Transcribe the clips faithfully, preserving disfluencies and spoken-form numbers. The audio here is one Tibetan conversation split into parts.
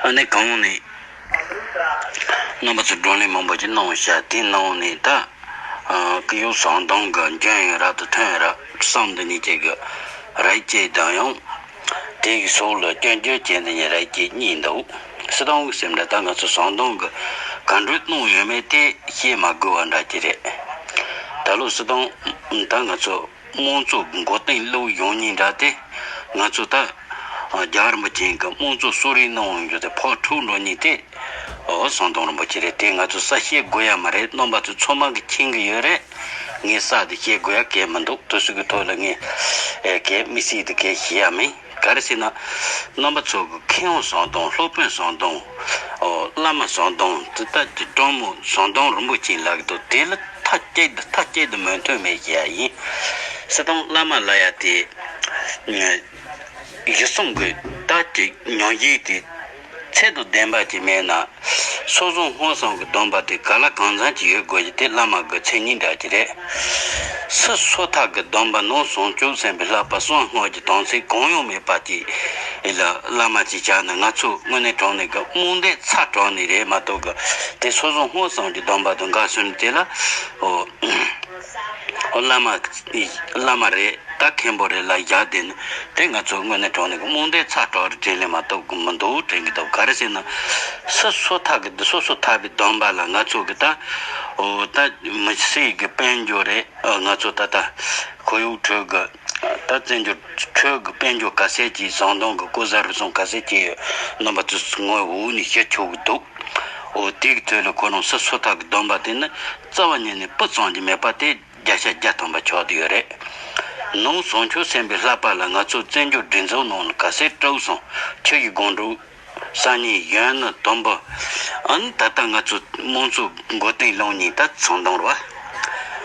ཨ་ནི་གང་ནས་རྣམ་པ་ཚོས་བགྲོ་གླེང་མང་པོ་ཅིག་གནང་བ་བྱ། དེའི་ནང་ནས་ད་ཨ་ཀི་ཡོ་ཟམ་གདོང་གི་འཇོན་ཡོད་ར་དང་ཐོན་ཡོད་ར་བསམ་འདི་གཉིས་ཀྱི་གི་ར་སྐྱེས་དང་ཡང་དེ་གི་སོགས་ལ་སྐྱོན་བརྗོད་བྱས་འདི་གཉིས་ར་སྐྱེས་གཉིས་འདུག་སྲིད་དོན་གི་སེམས་འདྲ་ད་ང་ཚོ་ཟམ་གདོང་གི་ག་འགྲོས་གནང་ཡོད་མེད་དེ་བཤད་མ་དགོས་པ་འདྲ་ཅིག་རེད། ད་ལོ་སྲིད་དོན་ད་ང་ཚོ། དམངས་གཙོ་མགོ་རྟིང་སློག་ཡོང་ཉིན་འདྲ་སྟེ། ང་ཚོ་ད་རྒྱལ་བ་རིན་པོ་ཆེ་གི་དམངས་གཙོ་གསོལ་རས་གནང་ཡོང་རྒྱུ་དེ་ཕར་འཁྲུག་འགྲོ་ཉིན་དེ། འོ་ཟམ་གདོང་རིན་པོ་ཆེ་རེད་དེ་ང་ཚོ་གསལ་བཤད་དགོས་ཡ་མ་རེད། རྣམ་པ་ཚོ་ཚང་མ་གི་མཁྱེན་གི་ཡོད་རེད། ངས་གསལ་དེ་བཤད་དགོས་ཡ་གལ་མི་འདུག་དུས་ཚོད་ཀྱི་ཐོག་ལ་ངས་ཨེ་གལ་མི་སྲིད་དེ་གལ་བཤད་ཡ་མེད། ག་རེ་ཟེར་ན། རྣམ་པ་ཚོ་གི་མཁས་དབང་ཟམ་གདོང་སློབ་དཔོན་ཟམ་གདོང་། འོ་བླ་མ་ཟམ་གདོང་དེ་ལྟ་དེ་སྤྲང་མོ་ཟམ་གདོང་རིན་པོ་ཆེ་ལགས་ཀྱི་དོ་དེ་ལ། མཐའ་གཅིག་ཏུ་མཐའ་གཅིག་ཏུ་མོས་མཐུན་མེད་ཞེས་ཡིན། སྲིད་དོན་བླ་མ་ལ་ཡ་དེ། གཞི་གསུམ་གྱི་ད་ཀྱི་ཉམས་ཞིབ་དེ། ཚད་དང་ལྡན་པ་ཅིག་མེད་ན། སོ་སོ་སྔོན་སོང་གི་སྡོམ་པ་དེ་ག་ལ་གང་འཚམ་ཅིག་ཡོད་དགོས་ཀྱི་དེ་བླ་མ་གི་མཚན་ཉིད་འདྲ་ཅིག་རེད། སུ་སོ་ཐར་གྱི་སྡོམ་པ་ནང་བྱང་ཆུབ་སེམས་དཔའི་བསླབ་པ་གསང་སྔགས་ཀྱི་དམ་ཚིག་གང་ཡང་མེད་པ་ཅིག་ལ་བླ་མ་ཅིག་བྱ་ན་ང་ཚོ་དངོས་གནས་དྲང་གནས་ཀྱི་རྨོངས་དད་ཚ་དྲགས་ནི་རེད་མ་གཏོགས་ཀྱི་དེ་སོ་སོ་སྔོན་སོང་གི་སྡོམ་པ་དང་འགལ་སོང་ནི་དེ་ལ། ཨོ། ཨོ་བླ་མ། བླ་མ་རེད་ད་མཁན་པོ་རེད་ལ་བཞག་བསྡད་ནི་དེ་ང་ཚོ་དངོས་གནས་དྲང་གནས་ཀྱི་རྨོངས་དད་ཚ་དྲགས་རེད་དྲན་ལེ་མ་གཏོགས་ཀྱི་མི་འདུག་དྲན་གྱི་འདུག་ག་རེ་ཟེར་ན། སུ་སོ་ཐར་གྱི་འདི་སོ་སོ་ཐར་པའི་སྡོམ་པ་ལ་ང་ཚོ་གི་ད། ཨོ་ད་མི་སེར་གྱི་དཔལ་འབྱོར་རེད། ཨ་ང་ཚོ་ད་ལྟ་ཁོར་ཡུག་ཁྲོད་ཀྱི་ད་བཙན་བྱོལ་ཁྲོད་ཀྱི་དཔལ་འབྱོར་ག་ཚད་ཀྱི་ཟམ་གདོང་གི་ལྐོག་ཟ་རུལ་སུངས་ག་ཚད་ཀྱི་ཡོད་རྣམ་པ་ཚོས་ངོ་འོག་ནས་ཤེས་ཆོག་གི་འདུག་འོ་དེ་གི་དོན་ལ་ཁོ་རང་སུ་སོ་ཐར་གྱི་སྡོམ་པ་དེ་ནི་རྩ་བ་ཉིད་ནས་སྤུ་ཙམ་གྱི་མེད་པ་དེ་བརྒྱ་ཆ་བརྒྱ་ཐམ་པ་ཆགས་བསྡད་ཡོད་རེད། ནང་བྱང་ཆུབ་སེམས་དཔའི་བསླབ་པ་ལ་ང་ཚོ་བཙན་བྱོལ་སྒྲིག་འཛུགས་ནང་ལ་ག་ཚད་སྤྲོ་སོང་ཆུ་ཡི་སྒང་དྲུག་སང་ཉིན་གཞོན་ནུ་དུམ་བུ། ཨ་ནི་ད་ལྟ་ང་ཚོ་དམངས་གཙོ་མགོ་རྟིང་སློག་ཉིན་ད་ཚང་དང་རེད་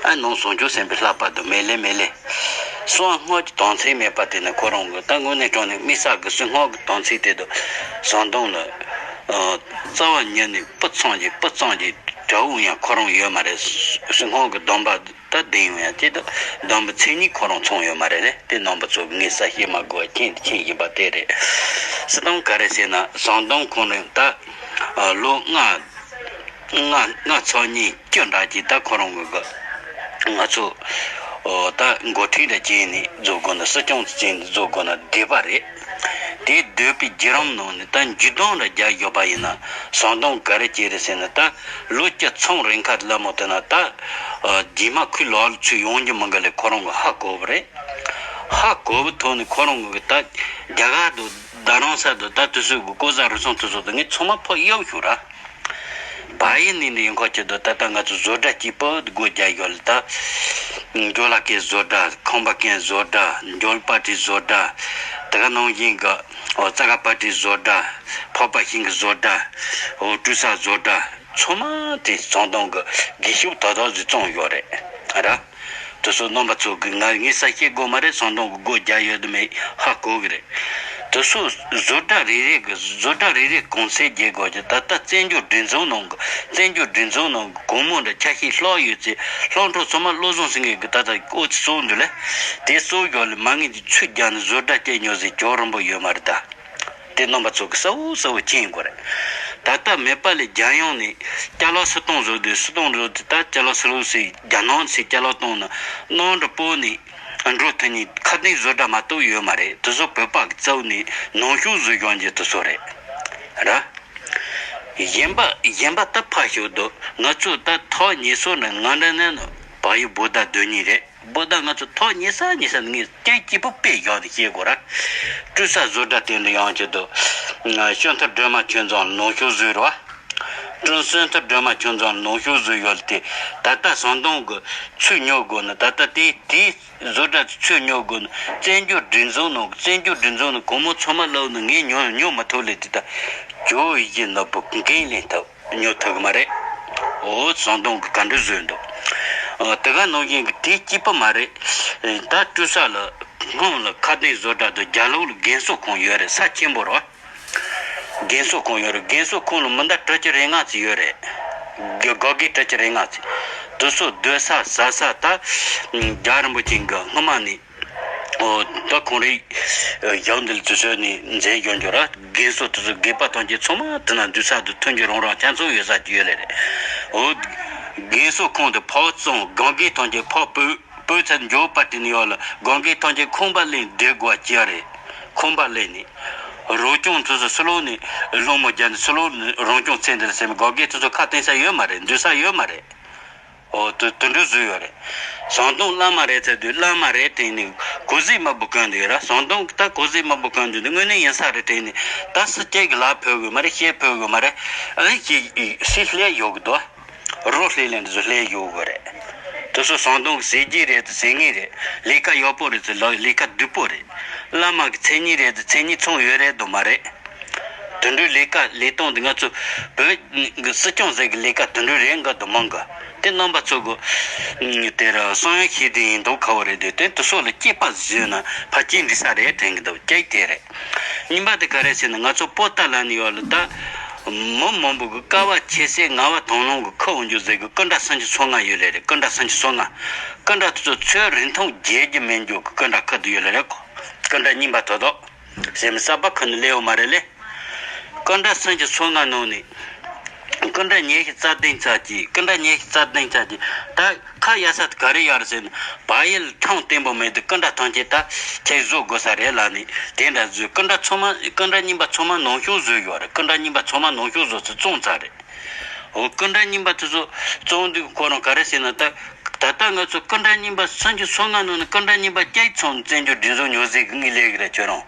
བ། ཨ་ནང་བྱང་ཆུབ་སེམས་དཔའི་བསླབ་པ་དང་མེད་ལེ་མེད་ལེ། གསང་སྔགས་ཀྱི་དམ་ཚིག་མེད་པ་དེ་ནི་ཁོ་རང་གི་ད་དངོས་གནས་དྲང་གནས་དམིགས་བསལ་གྱི་གསང་སྔགས་ཀྱི་དམ་ཚིག་དེ་དང་ཟམ་གདོང་ལ། རྩ་བ་ཉིད་ནས་སྤུ་ཙམ་གྱི་སྤུ་ཙམ་གྱི་དགྲ་བོ་ཡང་ཁོ་རང་ཡོད་མ་རེད། གསང་སྔགས་ཀྱི་སྡོམ་པ། ད་བདེན་ཡོང་ཡང་དེ་དང་སྡོམ་པའི་མཚན་ཉིད་ཁོ་རང་ཚང་ཡོད་མ་རེད་ལེ། དེ་རྣམ་པ་ཚོ་ངས་གསལ་བཤད་མ་དགོས་པ་མཁྱེན་དེ་མཁྱེན་བཞིན་པ་དེ་རེད། སྲིད་དོན་ག་རེ་ཟེར་ན་ཟམ་གདོང་ཁོང་རང་ད་ལོ་ལྔ་ལྔ་ལྔ་ཚོ་གཉིས་བཅུ་འདྲ་གྱིས་ད་ཁོ་རང་གི་ང་ཚོ་ད་འགོ་ཁྲིད་འདྲ་བྱས་ནས་བཟོ་དགོས་ན་སྲིད་སྐྱོང་བྱས་ནས་བཟོ་དགོས་ན་འདོད་པ་རེད། དེ་འདོད་པའི་བརྒྱུད་རིམ་ནང་ནས་ད་འཇུ་དོན་འདྲ་རྒྱག་ཡོད་པ་ཡིན་ན་ཟམ་གདོང་ག་རེ་བྱས་རེད་ཟེར་ན་ད་ལོ་བཅུ་ཚང་རིང་ཁ་ལ་མོ་དེ་ན་ད། རྗེས་མ་ཁོའི་ལོག་ལ་ཚུར་ཡོང་རྒྱུ་མི་འགའ་ལས་ཁོ་རང་གི་ཧ་གོ་བ་རེད། ཧ་གོ་བའི་ཐོག་ནས་ཁོ་རང་གི་ད་རྒྱ་གར་དུ་རྡ་རམ་ས་དུ་ད་དུས་ཚོད་ཀྱི་ལྐོག་ཟ་རུལ་སུངས་དུས་ཚོད་དུ་ངས་ཚང་མ་ཕོག་གཡོག་ཞུ་ར། བ་ཡིན་ནི་འདི་ཡིན་ཁོ་ཆེད་དུ་ད་ལྟ་ང་ཚོ་བཟོ་གྲྭ་གཅིག་པུ་སྒོ་རྒྱག་ཡོད་ལ་ད། འཇོ་ལ་ཀའི་བཟོ་གྲྭ་ཁང་པ་ཀན་བཟོ་གྲྭ་འཇོལ་པ་ཏྲི་བཟོ་གྲྭ། དེ་ག་ནང་བཞིན་གི་ཨོ་རྩ་ཁ་པ་ཏྲི་བཟོ་གྲྭ། ཕོ་པ་ཤིང་གི་བཟོ་གྲྭ། ཨོ་ཀྲུ་ས་བཟོ་གྲྭ། ཚང་མ་དེ་ཟམ་གདོང་གི་སྒུལ་ཤུགས་ད་ད་ཟིག་བཙོང་ཡོད་རེད་ར། དེ་ཚོ་རྣམ་པ་ཚོ་གི་ང་ངས་གསལ་བཤད་དགོས་མ་རེད། ཟམ་གདོང་གི་སྒོ་རྒྱག་ཡོད་དུ་མེད་ཧ་གོ་གི་རེད། དེ་ཚོ་བཟོ་གྲྭ་རེ་རེ་གི་བཟོ་གྲྭ་རེ་རེ་གོང་ཚད་རྒྱག་དགོས་ཀྱི་ད་ལྟ་བཙན་བྱོལ་སྒྲིག་འཛུགས་ནང་གི་བཙན་བྱོལ་སྒྲིག་འཛུགས་ནང་གི་གོང་མོ་འདྲ་ཆ་ཤས་ལྷག་ཡོད་ཚེ་ལྷག་འཕྲོ་ཚང་མ་བློ་བཟང་སེང་གེ་གི་ད་ལྟ་ཨོ་ཚི་གཙོ་བོ་འདུག་ལེ། དེ་གཙོ་བོ་ཡོད་ལ་མ་ངེས་ཀྱི་ཚུར་རྒྱག་ནས་བཟོ་གྲྭ་སྐྱེལ་ཉོ་ཟེར་ཇོ་རིན་པོ་ཡོད་མ་རེད་ད། དེ་རྣམ་པ་ཚོ་གི་གསལ་བོ་གསལ་བོ་མཁྱེན་དགོས་རེད། ད་ལྟ་མེད་པ་ལས་རྒྱལ་ཡོངས་ནས་ཅ་ལག་སུ་གཏོང་བཟོ་དུས་སུ་གཏོང་བཟོ་དུས་ད་ཅ་ལག་སུ་ལུག་སི་རྒྱ་ནང་སི་ཅ་ལག་གཏོང་ན་ནང་དུ་སྤོ་ནས་འགྲོ་ཐུབ་ནས་ཁ་གཏད་བཟོ་གྲྭ་མ་གཏོགས་ཡོད་མ་རེད། དེ་ཚོ་བོད་པ་གི་རྩ་བ་ནས་ནང་ཤུགས་བཟོ་ཡོང་རྒྱུ་དེ་ཚོ་རེད། ར། གཞན་པ་གཞན་པ་ད་ཕ་ཤོད་དོ། ང་ཚོ་ད་ཐོག་ཉེ་སོ་ནས་ང་འདྲ་ནས་ནི་བག་ཡོད་བོད་ཟླ་དོན་གཉིས་རེད། བོད་ཟླ་ང་ཚོ་ཐོག་ཉེ་ས་ཉེ་ས་ནས་ངས་སྐྱེས་སྐྱིད་པོ་དཔེ་བཞག་ནས་བཤད་དགོས་ར། ཀྲུ་ས་བཟོ་གྲྭ་དེ་འདྲ་ཡང་བྱེད་དོ། ཨ་ཤོན་ཐུར་སྒྲོལ་མ་ཁྱོད་ཚོ་ནང་ཤོག་བཟོས་ར། ཀྲུང་ཤོན་ཐུར་སྒྲོལ་མ་ཁྱོད་ཚོ་ནང་ཤོག་བཟོས་ཡོད་དེ། ད་ལྟ་ཟམ་གདོང་གི་ཚུར་ཉོ་དགོས་ནི་ད་ལྟ་དེ་དེའི་བཟོ་གྲྭ་ཚུར་ཉོ་དགོས་ནི་བཙན་བྱོལ་སྒྲིག་འཛུགས་ནང་བཙན་བྱོལ་སྒྲིག་འཛུགས་ནང་སྒོར་མོ་ཚང་མ་བླུགས་ནི་ངས་ཉོ་ཉོ་མ་ཐུབ་ལེ་དེ་ད་ཇོ་ཡི་གེ་ནོར་བུ་འགན་ལེན་ཐུབ། ཉོ་ཐུབ་ཀྱི་མ་རེད། འོ་ཟམ་གདོང་གི་ག་འདྲ་བཟོས་འདུག་ཨ་དེ་ག་ནང་བཞིན་གྱི་དེ་སྐྱིད་པོ་མ་རེད། ད་ཀྲུ་ས་ལ་སྔོན་ལ་ཁ་གཏད་བཟོ་གྲྭ་དང་རྒྱ་ལོག་ལ་རྒན་གསོ་ཁང་ཡོད་རེད། ས་ཆེན་པོ་རེད་བ། རྒན་གསོ་ཁང་ཡོད་རེད། རྒན་གསོ་ཁང་ལ་མི་འདྲ་དྲུག་ཅུ་རེ་ལྔ་ཙམ་ཡོད་རེད། དགེ་དགེ་རྒན་དྲུག་ཅུ་རེ་ལྔ་ཙམ། དེ་ཚོ་སྡོད་ས་ཟ་ས་ད་རྒྱལ་བ་རིན་པོ་ཆེ་གི་སྔོན་མ་ནས། ཨོ། ད་ཁོང་རེ་ཞག་འདི་ལ་དུས་ཚོད་ནས་མཛད་ཡོང་རྒྱུ་ར། རྒན་གསོ་དེ་ཚོ་དགོས་པ་ཐམས་ཅད་ཚང་མ་དེ་ན་འདུས་ས་དུ་ཐོན་རྒྱུ་རང་རང་ཆ་ཚང་ཡོད་ས་ཅིག་ཡོད་ལེ་རེད། ཨོ། རྒན་གསོ་ཁང་དུ་ཕར་བཙོང་། སྒང་གའི་ཐམས་ཅད་ཕར་སྤོས། སྤོས་ཚར་འཇོག་པ་དེ་ནས་ཡོད་ལ། སྒང་གའི་ཐམས་ཅད་ཁང་པ་ལེན་བསྡད་དགོས་ཀྱི་རེད། ཁང་པ་ལེན་ནས། རོགས་སྐྱོང་དེ་ཚོ་སུ་ལོག་ནས་སློང་མོ་རྒྱག་ནས། སུ་ལོག་ནས་རང་སྐྱོང་ཚད་འདི་ལ་སེམས། སྒང་གའི་དེ་ཚོ་ཁ་གཏད་ས་ཡོད་མ་རེད། འདུས་ས་ཡོད་མ་རེད། ཨོ། དུ་དུད་འགྲོ་བཟོས་ཡོད་རེད། ཟམ་གདོང་བླ་མ་རེད་ཟེར་དུས་བླ་མ་རེད་དྲན་ནས་གོ་ཟི་དམར་པོ་གོན་འདུག་ཡོད་ར། ཟམ་གདོང་གི་ད་གོ་ཟི་དམར་པོ་གོན་འདུག་འདི་དངོས་གནས་ཡིན་ས་རེད་དྲན་ནས། ད་སུ་སྐྱེ་གི་ལ་ཕོད་དགོས་མ་རེད། ཤེས་ཕོད་དགོས་མ་རེད། ཨ་ནི་ཤེས་སུས་ལས་ཡོད་གི་འདུག་རོགས་ལས་ལེན་འདི་ཚོ་ལས་ཡོད་དགོས་རེད། དེ་ཚོ་ཟམ་གདོང་གི་ཟེར་གྱི་རེད་དུ་ཟེར་ངེས་རེད། ལས་ཀ་ཡག་པོ་རེད་ཚོ་ལ་ལས་ཀ་སྡུག་པོ་རེད། བླ་མ་གི་མཚན་ཉིད་རེད་དུ་མཚན་ཉིད་ཚང་ཡོད་རེད་དུ་མ་རེད། དུད་འགྲོའི་ལས་ཀ་ལས་སྟངས་འདི་ང་ཚོ་བོད་ཀྱི་སྲིད་སྐྱོང་ཟེར་གི་ལས་ཀ་དུད་འགྲོའི་རེད་འགའ་དུ་མང་གི། དེ་རྣམ་པ་ཚོ་གི་དེ་ར་གསང་ཡང་ཤེས་ལྡན་ཡིན་མདོག་ཁ་བོ་རེད་དེ། དེ་དུ་སོགས་ལ་སྐྱེས་པ་བཟོས་ན་ཕལ་ཆེར་འགྲིག་ས་རེད་དྲན་གི་འདུག་སྐྱེས་དེ་རེད། གཉིས་པ་དེ་ག་རེ་ཟེར་ན། ང་ཚོ་པོ་ཏཱ་ལ་ནས་ཡོད་ལ་ད་མི་མང་པོ་གི་ཀ་བ་ཁྱེར་སའི་ངལ་བ་དང་ལོང་གི་ཁུར་འོང་རྒྱུ་ཟེར་གི་སྐུ་འདྲ་སུམ་ཅུ་སོ་ལྔ་ཡོད་ལེ་རེད། སྐུ་འདྲ་སུམ་ཅུ་སོ་ལྔ། སྐུ་འདྲ་དེ་ཚོ་ཚོས་རིན་ཐང་རྒྱས་རྒྱུ་མེད་འགྱོ་གི་སྐུ་འདྲ་ཁུར་དུ་ཡོད་ལེ་རེད་ཁོ། སྐུ་འདྲ་རྙིང་པ་ཐོ་ཐོ། སེམས་གསར་པ་ཁུར་ནས་སླེབས་ཡོད་མ་རེད་ལེ། སྐུ་འདྲ་སུམ་ཅུ་སོ་ལྔ་ནང་ནས། སྐུ་འདྲ་ཉི་ཤུ་རྩ་བདུན་ཙམ་གྱིས། སྐུ་འདྲ་ཉི་ཤུ་རྩ་བདུན་ཙམ་གྱིས། ད་ཁ་ཡར་ས་དེ་ག་རེ་ཡོད་རེད་ཟེར་ན། བལ་ཡུལ་ཁྲོམ་བརྟན་པོ་མེད་དུས་སྐུ་འདྲ་ཐམས་ཅད་ད་ཁྱེད་བཟོ་དགོས་ས་རེད་ལབ་ནས་དེ་འདྲ་བཟོས། སྐུ་འདྲ་ཚང་མ་སྐུ་འདྲ་རྙིང་པ་ཚང་མ་ནང་བྱུང་བཟོས་ཡོད་རེད། སྐུ་འདྲ་རྙིང་པ་ཚང་མ་ནང་བྱུང་བཟོས་ཚེ་བཙོང་ཚར་རེད། འོ། སྐུ་འདྲ་རྙིང་པ་དེ་ཚོ་བཙོང་དུས་ཁོ་རང་ག་རེ་ཟེར་ན། ད་ད་ལྟ་ང་ཚོ་སྐུ་འདྲ་རྙིང་པ་སུམ་ཅུ་སོ་ལྔ་ནང་ནས་སྐུ་འདྲ་རྙིང་པ་བརྒྱད་ཙམ་བཙན་བྱོལ་སྒྲིག་འཛུགས་ཉོ་ཟེར་གི་ངས་ལས་གི་རེད། ཁྱོད་རང་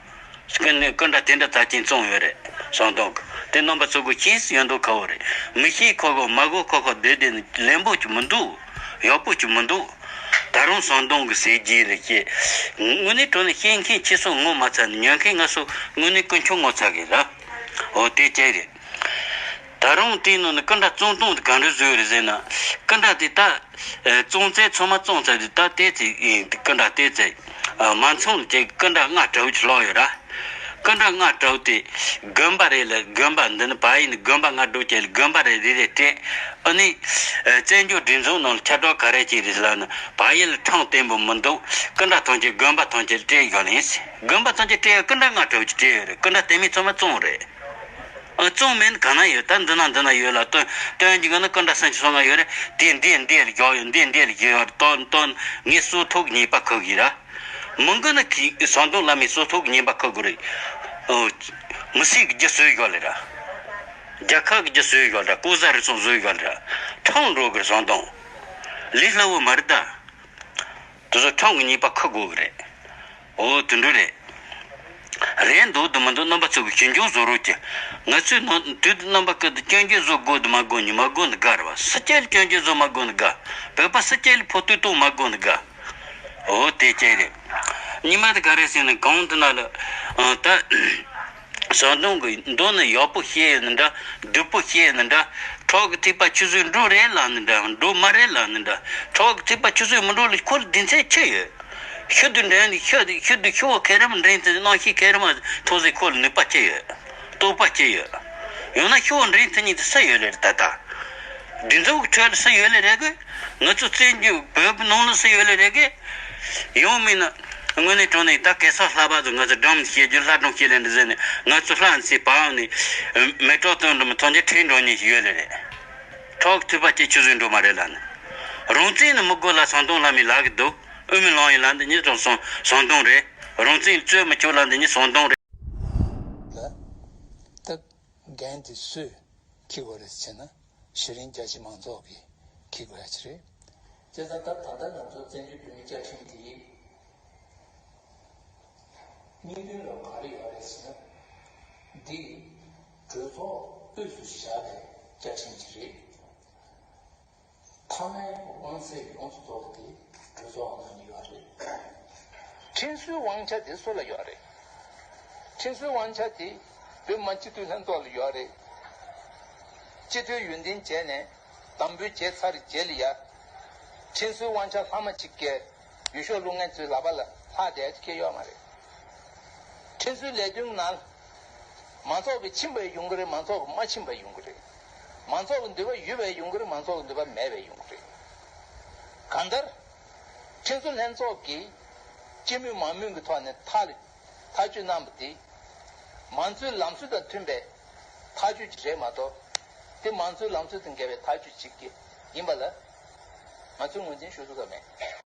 སྐུ་ནས་སྐུ་འདྲ་དེ་འདྲ་ད་ཅིང་བཙོང་ཡོད་རེད། ཟམ་གདོང་གི་དེ་རྣམ་པ་ཚོ་གི་ཤེས་སུ་ཡོད་མདོག་ཁ་བོ་རེད། མི་ཤེས་ཁོ་གོ་མ་གོ་ཁོ་གོ་བསྡད་བསྡད་ནས་ལན་པོ་ཅིག་མི་འདུག་ཡག་པོ་ཅིག་མི་འདུག་ད་རུང་ཟམ་གདོང་གི་ཟེར་གྱི་རེད་ཅེས། དངོས་གནས་དྲང་གནས་ཤེས་མཁན་ཁྱེད་ཚོ་ངོ་མ་ཚ་ནས། ཉན་མཁན་ང་ཚོ་དངོས་གནས་དཀོན་མཆོག་ངོ་ཚ་གི་ར། འོ། དེ་ཅི་རེད། ད་རུང་དེའི་ནང་ནས་སྐུ་འདྲ་བཙོང་སྟངས་དེ་ག་འདྲ་བཟོས་རེད་ཟེར་ན། སྐུ་འདྲ་དེ་ད་བཙོང་ཚད་ཚང་མ་བཙོང་ཚར་དུས་ད་དེ་ཚེ་སྐུ་འདྲ་དེ་ཚེ་མ་ཚང་ལ་ཅིག་སྐུ་འདྲ་ལྔ་དྲུག་ཅིག་ལོག་ཡོད་ར། སྐུ་འདྲ་ལྔ་དྲུག་དེ་དགོན་པ་རེ་ལ། དགོན་པ་འདི་ནི་བལ་ཡུལ་ནས་དགོན་པ་ལྔ་དྲུག་ཅིག་ལ་དགོན་པ་རེ་རེ་རེ་སྤྲད། ཨ་ནི་བཙན་བྱོལ་སྒྲིག་འཛུགས་ནང་ལ་ཁྱབ་བསྒྲགས་ག་རེ་བྱས་རེད་ལབ་ན། བལ་ཡུལ་ཁྲོམ་བརྟན་པོ་མི་འདུག་སྐུ་འདྲ་ཐམས་ཅད་དགོན་པ་ཐམས་ཅད་སྤྲད་ཡོད་ནི། དགོན་པ་ཐམས་ཅད་སྤྲད་ཡ་སྐུ་འདྲ་ལྔ་དྲུག་ཅིག་སྤྲད་ཡོད་རེད། སྐུ་འདྲ་དེ་མིན་ཚང་མ་བཙོང་རེད། ཨ། བཙོང་མིན་གང་ན་ཡོད། ད་འདི་ན་འདི་ན་ཡོད་ལ། སྟོན་སྟོན་གྱི་ག་ན་སྐུ་འདྲ་སུམ་ཅུ་སོ་ལྔ་ཡོད་རེད། དེ་འདི་འདི་ལ་བཞག་ཡོད། འདི་འདི་ལ་བཞག་ཡོད། སྟོན་སྟོན་ངས་སྲོག་ཐོག་ཉེས་པ་ཁུར་གི་ར། མི་འགུལ་ན་ཁི་ཟམ་གདོང་བླ་མའི་སྲོག་ཐོག་ཉེས་པ་ཁུར་དགོས་རེད། ཨོ། མི་སེར་གྱི་རྒྱུ་ཟོས་ཡོད་ལེ་ར། རྒྱལ་ཁབ་ཀྱི་རྒྱུ་ཟོས་ཡོད་ལེ་ར། ལྐོག་ཟ་རུལ་སུངས་ཟོས་ཡོད་ལེ་ར། ཁྲོམ་འགྲོ་དགོས་རེད། ཟམ་གདོང་ལས་སླ་བོ་མ་རེད་ད། དེ་ཚོ་ཁྲོམ་གྱི་ཉེས་པ་ཁུར་དགོས་གི་རེད། འོ། དེ་འདྲ་རེད། རེད་འདུག་དུ་མི་འདུག་རྣམ་པ་ཚོ་གི་ཞིབ་འཇུག་བཟོ་རོགས་གྱིས། ང་ཚོས་ནང་དུས་རྣམ་པ་ཀུན་ཏུ་སྐྱོན་བརྗོད་བཟོ་དགོས་དུ་མ་དགོས་ནི་མ་དགོས་ནི་དགའ་རེད་བ། སུ་སྐྱེ་ལ་སྐྱོན་བརྗོད་བཟོ་མ་དགོས་ནི་དགའ། བོད་པ་སུ་སྐྱེ་ལ་ཕོག་ཐུག་གཏོང་མ་དགོས་ནི་དགའ། འོ། དེ་སྐྱེ་རེད། ཉི་མ་དེ་ག་རེ་ཟེར་ན། གང་དུ་ན་ལ་ཨ་ད། ཟམ་གདོང་གི་མདོ་ནི་ཡག་པོ་བཤད་ཡོད་ནི་འདྲ། སྡུག་པོ་བཤད་ཡོད་ནི་འདྲ། ཁྲག་གི་ཐིགས་པ་ཆུ་ཚོད་འགྲོ་རེད་ལབ་ནི་འདྲ། འགྲོ་མ་རེད་ལབ་ནི་འདྲ། ཁྲག་གི་ཐིགས་པ་ཆུ་ཚོད་མི་འགྲོ་ལ་ཁོ་ལ་སྡིག་ཚད་ཆི་ཡོད། ཤུལ་དུ་འདྲེན་ནས་ཤུལ་དུ་ཤུལ་དུ་ཤུ་བ་ཁེ་རེ་མ་འདྲེན་ཚེ་རྣམ་ཤེས་ཁེ་རེ་མ་ཐོག་ཚེ་ཁོ་ལ་ནུས་པ་ཆི་ཡོད། རྟོགས་པ་ཆི་ཡོད། ཡང་ན་ཤུ་བ་འདྲེན་ཐུབ་མཁན་དེ་སུ་ཡོད་ལེ་རེད་ད་ལྟ། སྒྲིག་འཛུགས་ཀྱི་ཁྲོད་ལ་སུ་ཡོད་ལེ་རེད་གི། ང་ཚོ་བཙན་བྱོལ་བོད་པའི་ནང་ལ་སུ་ཡོད་ལེ་རེད་གི། ཡང་མིན་ན། དངོས་གནས་དྲང་གནས་ད་གེ་སར་ལྷ་པ་ཚོ་ང་ཚོ་སྒྲུང་བཤད་རྒྱུ། ལྷ་སྒྲུང་བཤད་ལེ་འདི་ཟེར་ནས་ང་ཚོ་ལྷ་འདི་བར་ནས་མེ་ཏོག་སྟོན་འགྲོ་མི་ཐོན་རྗེས་ཁྲིད་འགྲོ་མཁན་ཞིག་ཡོད་ལེ་རེད། ཁྲག་ཐུབ་པ་སྐྱེ་ཆུ་ཟོས་འགྲོ་མ་རེད་ལབ་ནས། རང་བཙན་ནི་མི་དགོས་ལ་ཟམ་གདོང་བླ་མའི་ལག་གི་འདུག་ཨུ་མི་ལང་ཡིན་ལ་འདི་ཉིད་ཙམ་སོང་ཟམ་གདོང་རེད། རང་བཙན་རྩོད་མི་ཆོག་ལ་འདི་ཉིད་ཟམ་གདོང་རེད། ལ། ད་འགན་དེ་སུས་འཁྱེར་དགོས་རེད་ཟེར་ན། གཞི་རིམ་རྒྱ་ཆེ་མང་ཚོགས་ཀྱིས་འཁྱེར་དགོས་ཡ་ཅིག་རེད། བྱས་ཙང་ད་ད་ལྟ་ང་ཚོ་བཙན་བྱོལ་བོད་མིའི་བཅའ་ཁྲིམས་དེ་སྙིང་དོན་ལ་ག་རེ་ཡོད་རེད་ཟེར་ན། འདི་གྲོས་ཚོགས་དབུས་སུ་བཞག་པའི་བཅའ་ཁྲིམས་ཅིག་རེད། མཐའ་མའི་དབང་ཚད་ཡོངས་སུ་རྫོགས་པ་དེ་གྲོས་ཚོགས་ནང་ནས་ཡོད་རེད། ཁྲིམས་སྲོལ་དབང་ཆ་དེ་སུ་ལ་ཡོད་རེད། ཁྲིམས་སྲོལ་དབང་ཆ་དེ་བོད་མི་སྤྱི་འཐུས་ལྷན་ཚོགས་ལ་ཡོད་རེད། སྤྱི་འཐུས་ཡོན་ཏན་བྱས་ནས་དམ་འབུལ་བྱས་ཚར་རྗེས་ལ་ཡ། ཁྲིམས་སྲོལ་དབང་ཆ་ལྷག་མ་གཅིག་གིས་འོས་ཤོག་བླུག་མཁན་ཚོའི་ལག་པ་ལ་ལྷག་བསྡད་ཀྱི་ཡོད་མ་རེད། ཁྲིམས་སྲོལ་ལས་དོན་ནང་མང་ཚོགས་ཀྱི་ཕྱིན་པ་ཡོང་གི་རེད། མང་ཚོགས་ཀྱི་མ་ཕྱིན་པ་ཡོང་གི་རེད། མང་ཚོགས་ཀྱི་འདོད་པ་ཡོད་པ་ཡོང་གི་རེད། མང་ཚོགས་ཀྱི་འདོད་པ་མེད་པ་ཡོང་གི་རེད། གང་ལྟར། ཁྲིམས་བཟོ་ལྷན་ཚོགས་ཀྱིས་ སྤྱི་མོས་མང་མོས་ཀྱི་ཐོག་ནས་ཐག་ཐག་གཅོད་གནང་བ་དེ། མང་གཙོའི་ལམ་སྲོལ་དང་མཐུན་པའི་ཐག་གཅོད་ཅིག་རེད་མ་གཏོགས། དེ་མང་གཙོའི་ལམ་སྲོལ་དང་འགལ་བའི་ཐག་གཅོད་ཅིག་གི་ཡིན་པ་ལ། ང་ཚོས་ངོས་འཛིན་ཞུ་ཐུབ་ཀྱི་མེད།